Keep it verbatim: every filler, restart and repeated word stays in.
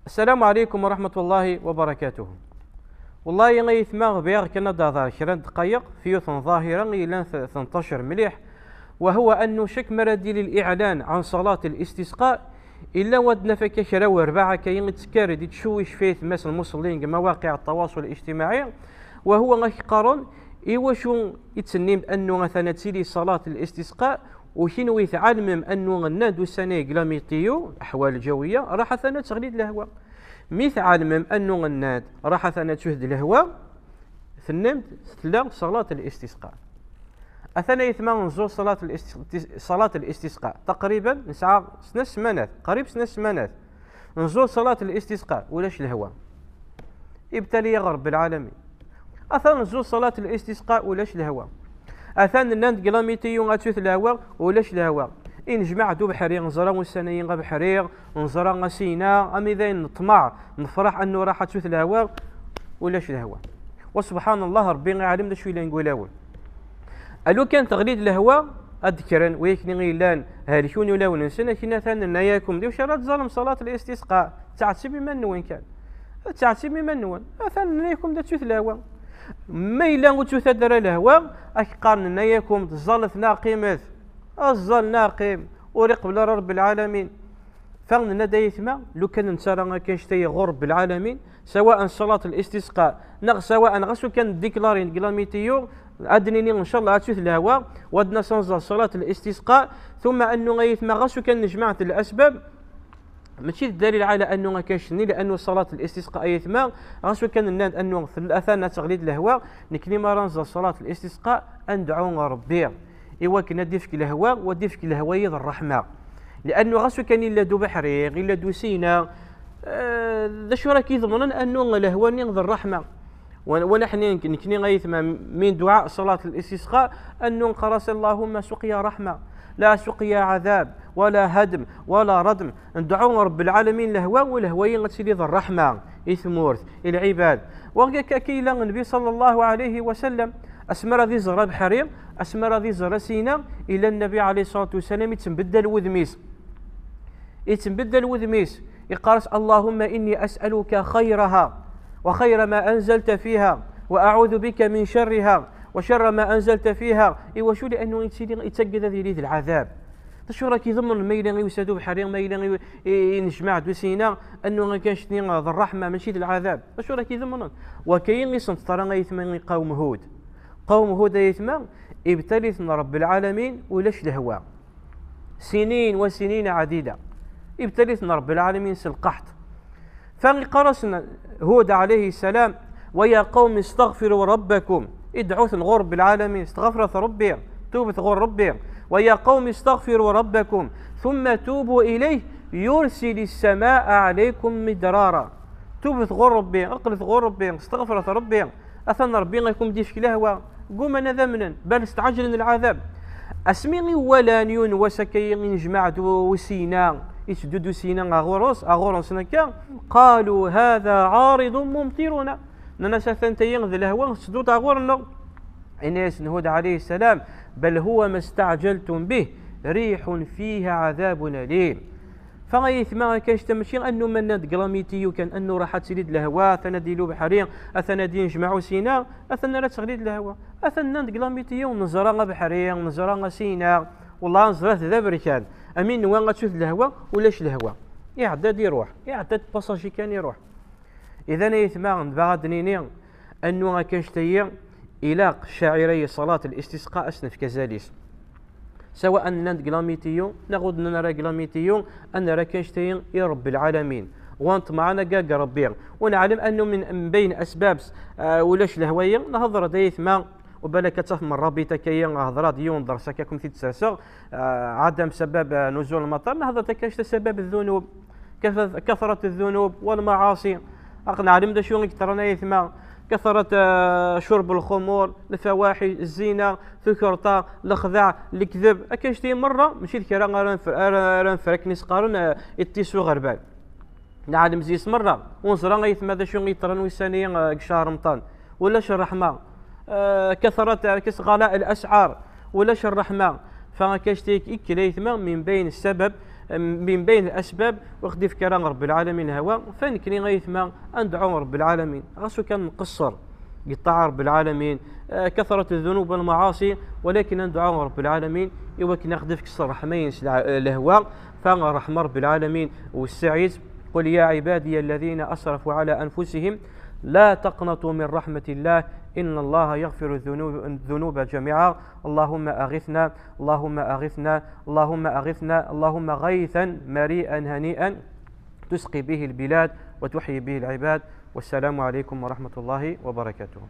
السلام عليكم ورحمة الله وبركاته. والله يا يتما، بغيغ كان هضر كرا دقايق في يوث ظاهرة إلا تنتشر مليح، وهو أنه شك مرادي للإعلان عن صلاة الاستسقاء إلا ودنا فك كرا ورباعة كي يتكرر دي تشويش في مس المصلين مواقع التواصل الاجتماعي، وهو غيك قارن إيوشو يتسنيم أنه مثلا تيلي صلاة الاستسقاء وكينو يتعلمم أنه غناد وسنة يقلا ميتيو أحوال الجوية راح ثنا تغليد الهواء. مي تعلمم أنه غناد راح ثنا تشهد الهواء، ثنمت ثلا صلاة الاستسقاء. أثناء يثما نزول صلاة الاستسقاء، صلاة الاستسقاء تقريبا نسعى سنة سمانات، قريب سنة سمانات. نزول صلاة الاستسقاء ولاش الهواء، ابتلي يا رب العالمين. أثان نزول صلاة الاستسقاء ولاش الهواء. أثان ناند قلاميتيو غاتوث الهواء ولاش الهواء. إن جمع دو بحري نزرا والسنين غا بحري، نزرا غا سينا، أمي ذاين نطمع، نفرح أنه راح توث الهواء ولاش الهواء. وسبحان الله، ربي غير عالم دا شوي لنقول أول. ألو كان تغليد الهواء، أذكرن ويكني غيلان هالكون ولا وننسى، لكن أثان ناياكم ديو شرات ظلم صلاة الاستسقاء. تعتبي من وين كان؟ تعتبي من وين؟ أثان ناياكم دا توث الهواء. ما إلا وتوث درا الهواء، أكقارن ناياكم تزالت ناقمة. الظل ناقم ورق بلا رب العالمين. فننا دا يثما، لو كان نتسارى كان شتي غور رب العالمين، سواء صلاة الاستسقاء، نغ سواء غسو كان ديكلارين كلاميتيو، أدنيني إن شاء الله أتوث الهواء، ودنا سنزل صلاة الاستسقاء، ثم أنه غيثما غسو كان نجمعت الأسباب، ماشي الدليل على أنه ما كانش ني، لأنه صلاة الاستسقاء أيثما غسو كان ناند أنه في الأثناء تغليد الهواء، نكني ما رنزل صلاة الاستسقاء، أندعو ربي. إوا كنا ديفك الهواء، وديفك الهواء يد الرحمة. لأنه غسو كان إلا دو بحري، إلا دو سينا، آه، ذا شو راك يضمنن أنه الهواء يد الرحمة؟ ون-، ونحن نك-، نكني غيثما من دعاء صلاة الاستسقاء أنه نقرأ اللهم سقيا رحمة، لا سقيا عذاب، ولا هدم، ولا ردم. ندعو رب العالمين الهواء، والهواء غتسيلي ذا الرحمة، إثمورث، العباد. وكاكيلا النبي صلى الله عليه وسلم، أسمر ذي زرا بحري، أسمر ذي زرا سينا، إلى النبي عليه الصلاة والسلام يتنبدل وذميس. يتنبدل وذميس، يقارس: "اللهم إني أسألك خيرها وخير ما أنزلت فيها، وأعوذ بك من شرها وشر ما أنزلت فيها". إيوا شو؟ لأنه يتسيلي يتقد هذه العذاب. شو راك يضمن ما إلا يوسادو بحري، ما إلا يو-، ي-، ينجمع دو سينا، أنه ما كانش ني ذا الرحمة، ماشي ذا العذاب؟ شو راك يضمن؟ وكاين اللي سنت ترى غيثما قوم هود. قوم هود يثما ابتلث رب العالمين ولاش الهواء. سنين وسنين عديدة ابتلث رب العالمين سلقحت. فقرسنا هود عليه السلام: "ويا قوم استغفروا ربكم". ادعوا غور رب العالمين، استغفرت ربي، توبت غور ربي. "ويا قوم استغفروا ربكم ثم توبوا إليه يرسل السماء عليكم مدرارا". توبت غور ربي، اقلت غور ربي، استغفرت ربي. أثن ربي غيكم ديفك الهوى. قوم أنا ذمنا، بل استعجلن العذاب. أسمي ولا نيون وسكي نجمع دو سينا، يتدو دو سينا أغورس، أغورس نكا. قالوا: "هذا عارض ممطرنا". ننسى ثنتين ذي الهوى، سدوت أغورنا. إنيس هود عليه السلام: "بل هو ما استعجلتم به، ريح فيها عذاب أليم". فغيثما كاش تمشي أنه من ند قلاميتيو كان أنه راح تسيلي الهوى، أثنا ديلو بحري، أثنا دين جمعوا سينا، أثنا لا تغليد الهوى. أثنا ند قلاميتيو نزرا بحري، نزرا سينا، والله نزرا ذا بركان. أمين نوا غتشوف الهوى ولاش الهوى؟ يعدى دي روح، يعدى باساجي كان يروح. إذا يثما نبغى دنيني أنه كاش تيا إلاق شاعري صلاة الاستسقاء أسنف كزاليس. سواء ناند قلاميتيو، ناخد نرى قلاميتيو، أن راه كان شتي يا رب العالمين. وانت معنا قاق ربي. ونعلم أنه من، من بين أسباب س-، آه، ولاش الهواية، نهضر دايث ما، وبالك تفهم الرابطة كي هضرة ديون درسة كاكم في تساسة، آه، عدم سبب، آه، نزول المطر، نهضر تكاش سبب الذنوب. كث-، كثرة الذنوب والمعاصي. أق نعلم دا شو نكترنا يثما. كثرة، آه، شرب الخمور، الفواحش، الزنا، ثكرطة، الخدع، الكذب. أكاش تي مرة، ماشي الكرا غير نفر-، غير، غير نفرك نسقارن، آه، التيسو غربال. نعلم زيس مرة، ونزرا غيثما دا شو نكترن ويساني، آه، شهر رمضان. ولاش الرحمة، آه، كثرة، آه، كس غلاء الأسعار، ولاش الرحمة. فكاش تيك إكليثما من بين السبب من بين الأسباب وخدي فكرة رب العالمين هو فنكني غيثما أندعو رب العالمين غاسو كان مقصر قطاع رب العالمين آه، كثرة الذنوب والمعاصي، ولكن ندعو رب العالمين يوكنا خدفك الصرح ما ينسى الهوى. فرحمة رب العالمين والسعيد: قل يا عبادي الذين أسرفوا على أنفسهم لا تقنطوا من رحمة الله إن الله يغفر الذنوب جميعا. اللهم أغثنا، اللهم أغثنا، اللهم أغثنا، اللهم غيثا مريئا هنيئا تسقي به البلاد وتحيي به العباد. والسلام عليكم ورحمة الله وبركاته.